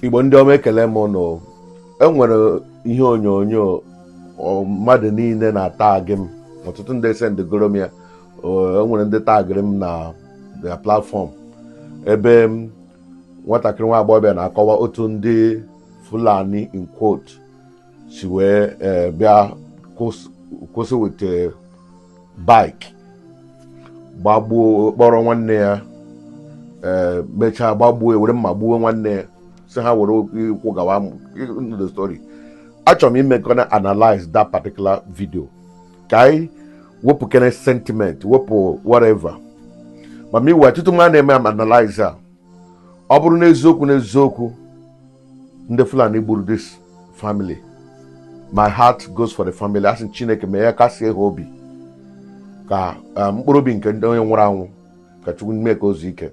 Igbo ndị ọma, ekele m ụnụ. Enwere ihe onyonyo mmadụ niile na-atagị m, ọtụtụ ndị sendịgoro m ya. Enwere ndị tagịrị m na their platform ebe m nwatakịrị nwa agbọghọbịa na-akọwa otu ndị Fulani, in quote, si wee bịa kwụsị with a bike, gbagbuo, kpọrọ nwanne ya, mechaa gbagbuo, were mma gbuo nwanne ya, si ha were ụkwụ gawa. The story achọrọ m ime ka analyze that particular video, ka anyị wepụ kene sentiment, wepụ whatever. Ma m iwe tutu m a na-eme am analyze a, ọ bụrụ n'eziokwu n'eziokwu ndị Fulani gburu this family, my heart goes for the family. Asị Chineke mee ya kasie ha obi, ka mkpụrụ obi nke ndị onye nwụrụ anwụ, ka Chukwu mee ka o zuo ike.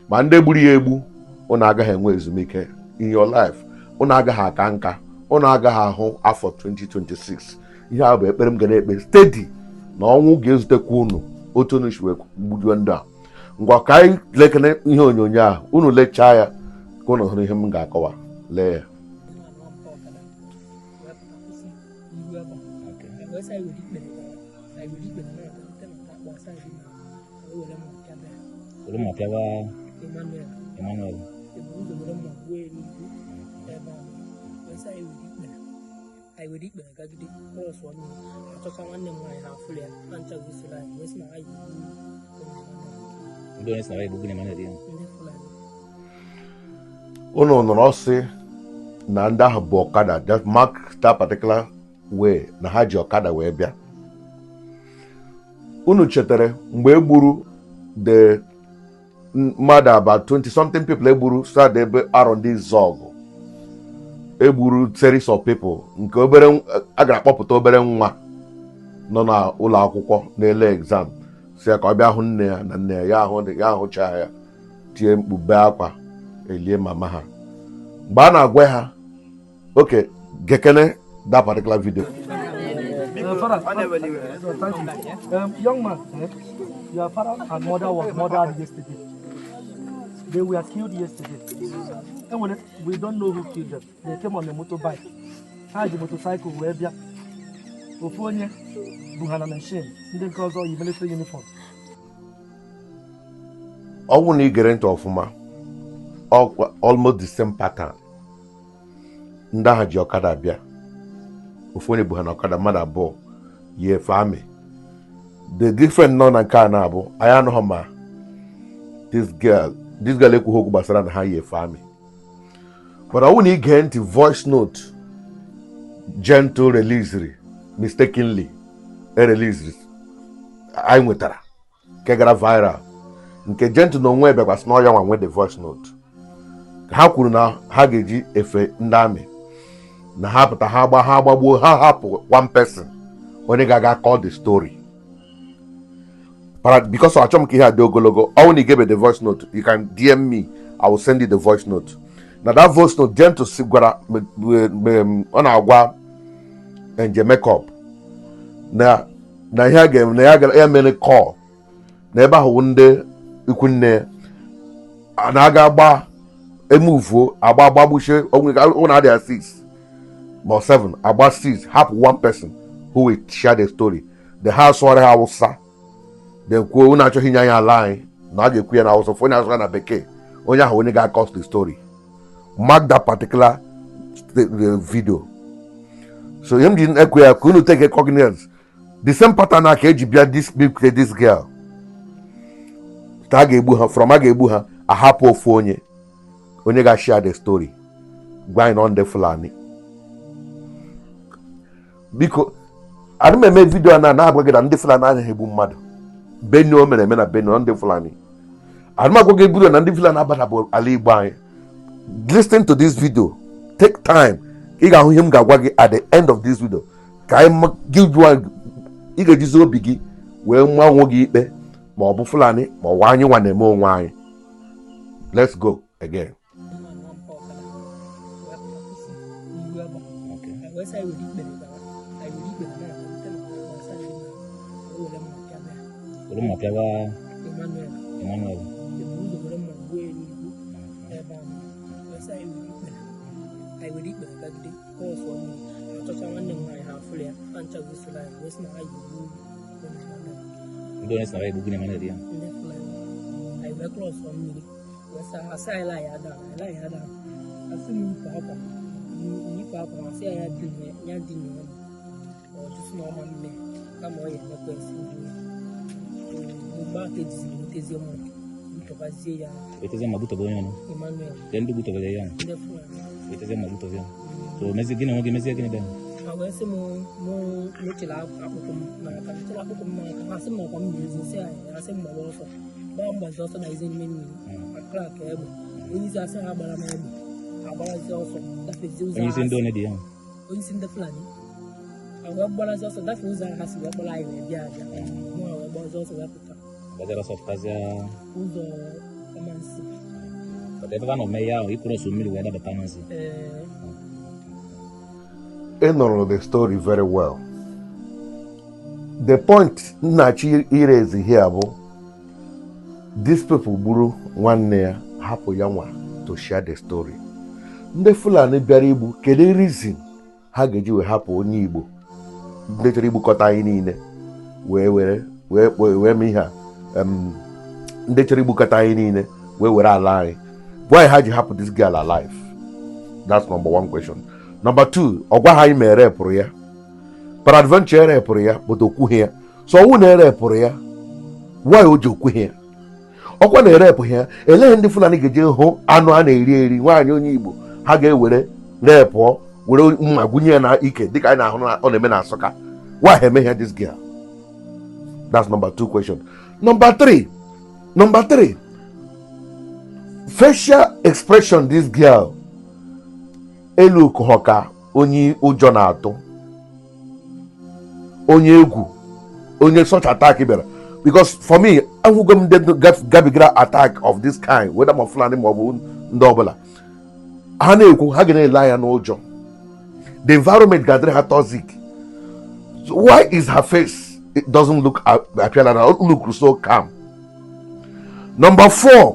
Ma ndị gburu ya egbu, unu agaghị enwe ezumike in your life, unu agaghị aka nka, unu agaghị ahụ afọ 2026. Ihe a bụ ekpere m ga na-ekpe steady, na ọnwụ ga-ezutekwa unu otu unu si wee gbujuo ndụ a. Ngwa, ka anyị lekene ihe onyonyo a. Unu lechaa ya ka unu hụrụ ihe m ga-akọwa. Lee ya. Ọkada wee pụta kwụsị n'ihu ebe a, wee sị anyị were ikpere gawa. Anyị were ikpere na-aga rute na akpọ side na wee were mma pịaba ya. Were mma pịawa? Emmanuel. Emmanuel. Ebu ụzọ were mma gbuo ya n'ihu ebe ahụ, wee sị anyị were ikpere. Anyị were ikpere gagide cross mmiri, achọcha nwanne m nwaanyị, ha afụrụ ya. Ha ncha wee soro anyị wee sị na anyị ga-egbu onye Emmanuel. Ndị onye si na ya egbu gịnị, Emmanuel ya? Ndị Fulani. Unu nọrọ sị na ndị ahụ bụ ọkada. Just mark that particular way na ha ji ọkada wee bịa. Unu chetara mgbe e gburu the mmadụ about 20 something people egburu sad ebe arọ ndị zọgụ egburu series of people, nke obere a gara akpọpụta obere nwa nọ n'ụlọ akwụkwọ na-ele exam, si ya ka ọ bịa hụ nne ya na nne ya, ya ahụ ya ahụcha ya, tie mkpu, bee akwa, elie mama ha. Mgbe a na-agwa ha oke gekene that particular video. Father, thank you. Young man, eh, your father and mother was murdered yesterday. They were killed yesterday. And when we don't know who killed them. They came on a motorbike. Ha ji motorcycle wee bịa. Ofu onye bu ha na machine, ndị nke ọzọ yi military uniform. Ọ bụrụ na ị gere ntị ọfụma, almost the same pattern. Ndị ahụ ji ọkada bịa, ofu onye bụ ha na ọkada, mmadụ abụọ yi efe amị. The different nọ na nke a na-abụ anyị anụghị ma this girl ekwughị okwu gbasara na ha yi efe amị. But ọ bụrụ na ị gee ntị voice note Gentle released mistakenly, e released, anyị nwetara nke gara viral, nke Gentle na onwe bịakwasị na ọya nwa nwe the voice note, ha kwuru na ha ga-eji efe ndị amị na ha pụta, ha gba, ha gbagbuo ha, hapụ one person onye ga-aga call the story. But because achọrọ m ka ihe a dị ogologo, ọ bụrụ na ị gebe the voice note, you can DM me, I will send you the voice note. Na that voice note, Gentle si gwara ọ na-agwa nje makeup na ihe a ga-eme na ya gara ya mere call na ebe ahụ wụ ndị ikwu nne ya a na-aga agba emuvuo agba agbagbuchie onwe na adịghị 6 ma 7, agba 6, hapụ one person who will share the story. The ha sụọrọ ha Awụsa, then kwuo unu achọghị inye anyị ala anyị, na a ga-ekwu ya na Awụsa, onye asụra na Bekee, onye ahụ onye ga-akọ the story. Mark that particular the video. So ihe m ji ekwu ya ka unu take a cognizance, the same pattern a ka eji bịa this big this girl ka a ga-egbu ha from a ga-egbu ha, ahapụ ofu onye, onye ga-share the story, gwa anyị nọ ndị Fulani. Biko, ana m eme video a na na-agwa gị na ndị Fulani anaghị egbu mmadụ. Benue, o mere eme na Benue, ndị Fulani. Ana m agwa gị video na ndị Fulani abatabụ ala Igbo anyị. Listen to this video, take time, ị ga-ahụ ihe m ga-agwa gị at the end of this video, ka anyị gị jụọ, ị ga-ejizi obi gị wee nwa onwe gị ikpe ma ọ bụ Fulani ma ọ bụ anyị nwa na-eme onwe anyị. Let's go again. Wee pụta kwụsị n'ihu ebe a, wee sị anyị were ikpere gawa. Anyị were ikpere na-aga rute na ọkara side na wee were mma pịaba ya. Were mma pịawa? Emmanuel. Emmanuel. Ebu ụzọ were mma gbuo ya n'ihu ebe ahụ, wee sị anyị were ikpere. Anyị were ikpere gagide cross mmiri, achọcha nwanne m nwaanyị, ha afụrụ ya. Ha ncha wee soro anyị wee sị na ha yi egbu onye Emmanuel. Ndị onye sị na ya egbu gịnị, Emmanuel ya? Ndị Fulani. Anyị wee cross mmiri, wee sị asị anyị laa ya ada, anyị laa ya ada. Asị m yipụ akwa m, yipụ akwa m. Asị ya ya dị ya dị na ya, ọ jụsị na ọma mme, kama ọ ya emekwa esi ndị mgbe aka ejiziri nwetezie mma butọbazie ya. Wetazie ma butọba onye ọnụ? Emmanuel. Ndị ndị butọbara ya? Ndị Fulani. Wetazie ma butọba ya. So mezie gịnị onwe gị, mezie gịnị dị? Ha wee sị m mụ mechiri akpụkpọ m n'aka, chịrị akpụkpọ m n'aka. Ha sị m ọkwa m na-ezi nsị anyị. Ha sị m gbaba ọsọ, gbaa mgbazi ọsọ na ezi n'ime mmiri. Akra ka egbe onye isi asị ha gbara m egbe, agbarazi ọsọ gafezie ụzọ. Onye isi ahụ ndị onye dị ya? Onye isi ndị Fulani. Ha wee gbarazi ọsọ gafee ụzọ ahụ ha si wee kpọrọ anyị wee bịa abịa. Mụ ha wee gbarazi ọsọ wee pụta. Gbazara ọsọ pụtazịa. Ụzọ ọmansi. Pụta ebe a nọ mee ya ahụ, ị cross mmiri wee dabata n'ozi. Ee. Ị nụrụ the story very well. The point nnachi irezi here bụ, these people gburu nwanne ya, hapụ ya nwa to share the story. Ndị Fulani bịara igbu, kedu reason ha ga-eji wee hapụ onye Igbo, ndị chọrọ igbukọta anyị niile, wee were wee wee mee ihe a? Ndị chọrọ igbukọta anyị niile wee were ala anyị, why ha ji hapụ this girl alive? That's number one question. Number two, ọ gwa ha anyị ma erepụrụ ya. Peradventure erepụrụ ya, but o kwughị ya. So ọnwụ na erepụrụ ya, why o ji okwughị ya? Ọkwa na erepụ ya, elee ndị Fulani ga-eje hụ anụ a na-eri eri, nwaanyị onye Igbo, ha ga-ewere repụọ, were mma gwunye ya na ike, dịka anyị na-ahụ na ọ na-eme na Nsụka? Why ha eme ya this girl? That's number two question. Number three, facial expression this girl elu họ ka onye ụjọ na-atụ, onye egwu, onye such attack bịara. Because for me, ahụgo m ndị gabigara attack of this kind, whether ma Fulani ma ọ bụ ndị ọbụla, ha na-ekwu, ha ga na-ele anya n'ụjọ. The environment ga-adịrị ha toxic. So why is her face, it doesn't look appear like that, look so calm? Number four,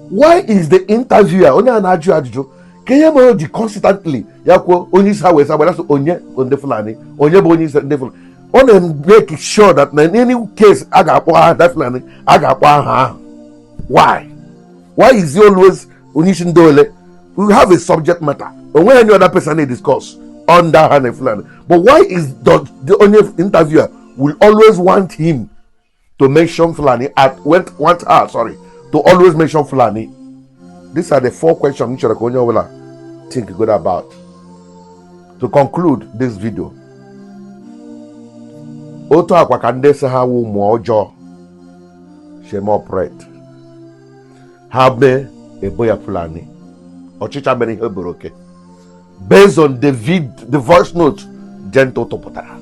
why is the interviewer, onye a na-ajụ ajụjụ, ka ihe mere o ji constantly ya kwuo onye isi ha wee sị agbara onye ndị Fulani, onye bụ onye isi ndị Fulani? Ọ na-make sure that na in any case a ga-akpọ aha that Fulani, a ga-akpọ aha ahụ. Why is he always onye isi ndị ole? We have a subject matter, onweghị any other person na discuss under ha na Fulani, but why is the onye interviewer will always want him to mention Fulani at want her, sorry, to always mention Fulani? These are the four questions m chọrọ ka onye ọbụla think good about. To conclude this video, otu akwa ka ndị sị ha wụ ụmụ ọjọọ si eme operate, ha mee ebo ya Fulani. Ọchịcha mere ihe boro oke based on the voice note Gentle tụpụtara.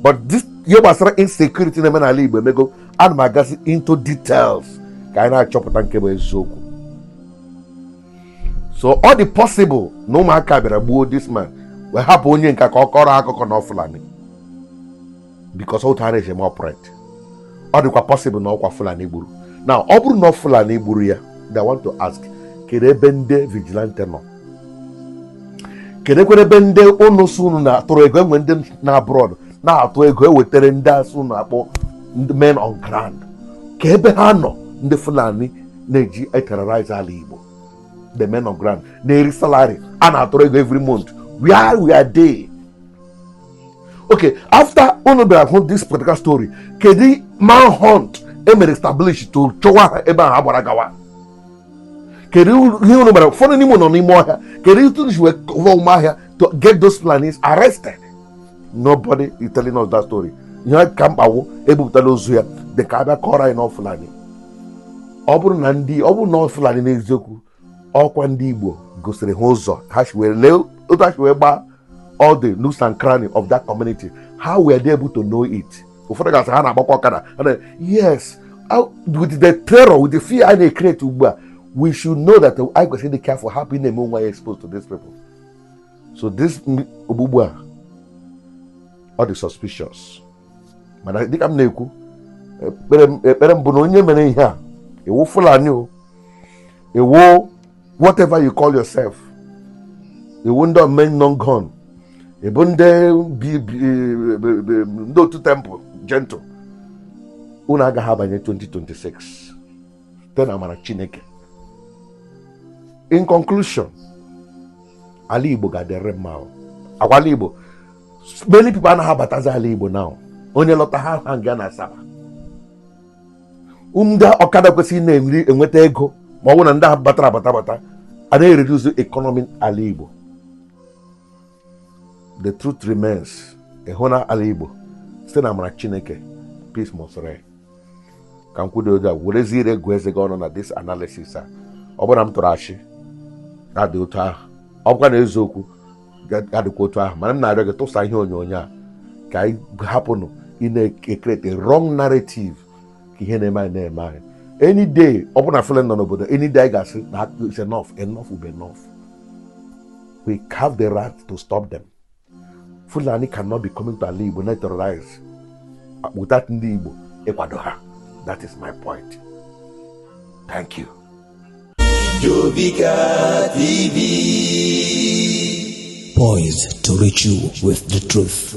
But this ihe gbasara insecurity na-eme n'ala Igbo emego ana m agasị into details ka anyị na-achọpụta nke bụ eziokwu. So ọ dị possible na ụmụaka bịara gbuo this man, wee hapụ onye nka ka ọ kọrọ akụkọ na Fulani, because otu ha na-esi eme operate. Ọ dịkwa possible na ọkwa Fulani gburu. Now, ọ bụrụ na ọ Fulani gburu ya, they want to ask, kedu ebe ndị vigilante nọ? Kedu ekwere ebe ndị ụnụ si unu na-atụrụ ego, enwe ndị na abroad na-atụ ego ewetara ndị asụ unu akpọ ndị men on ground, ka ebe ha nọ? Ndị Fulani na-eji terrorize ala Igbo, the men on ground na-eri salary, a na-atụrụ ego every month, where we are they? Okay, after unu bịara hụ this particular story, kedu manhunt emere establish to chọwa ha ebe ahụ agbara gawa? Kedu ihe unu mere? Ụfọdụ n'ime nọ n'ime ọhịa. Kedu etu unu si wee cover ụmụ ahịa to get those Fulanis arrested? Nobody is telling us that story. Ihe ka mkpawu, ebupụtala ozu ya dị ka abịa kọrọ anyị na Fulani. Ọ bụrụ na ndị, ọ bụrụ na ọ Fulani n'eziokwu, ọkwa ndị Igbo gosiri ha ụzọ ha si wee lee, otu ha si wee gbaa all the nooks and cranny of that community. How were they able to know it? Ụfọdụ ga-asị ha na-agbakwa ọkada. Yes, with the terror, with the fear a na-ecreate ugbu a, we should know that anyị kwesịrị ịdị careful, hapụ ị na-eme onwe anyị exposed to these people. So this ogbugbu a, ọ dị suspicious. Mana dịka m na-ekwu, ekpere m bụ na onye mere ihe a, iwu Fulani o, iwu whatever you call yourself. Iwu ndị omenongon, ịbụ ndị ndị otu temple gentle, unu agaghị abanye 2026 site na amara Chineke. In conclusion, ala Igbo ga-adịrị mma o. Agwa ala Igbo, many people anaghị abatazi ala Igbo now. Onye lọta, ha nga na Asaba. Ndị ọkada kwesịrị na-eri enweta ego, ma ọ bụrụ na ndị ahụ batara abata abata a na-ereduce economy ala Igbo. The truth remains, ịhụ na ala Igbo, site na amara Chineke, peace must reign. Ka m kwudo a, werezie ire gụọ eze gị ọnụ na this analysis a. Ọ bụrụ na m tụrụ achị, ga-adị otu ahụ. Ọ bụkwa na eziokwu, ga-adịkwa otu ahụ. Mana m na-arịọ gị, tụsa ihe onyonyo a ka anyị hapụnụ ị na-ecreate wrong narrative ka ihe na-eme anyị na-eme anyị. Any day ọ bụrụ na Fulani nọ n'obodo, any day anyị ga-asị na it's enough, enough will be enough. We have the right to stop them. Fulani cannot be coming to ala Igbo na terrorize without ndị Igbo ịkwado ha. That is my point. Thank you. Jovika TV. Poised to reach you with the truth.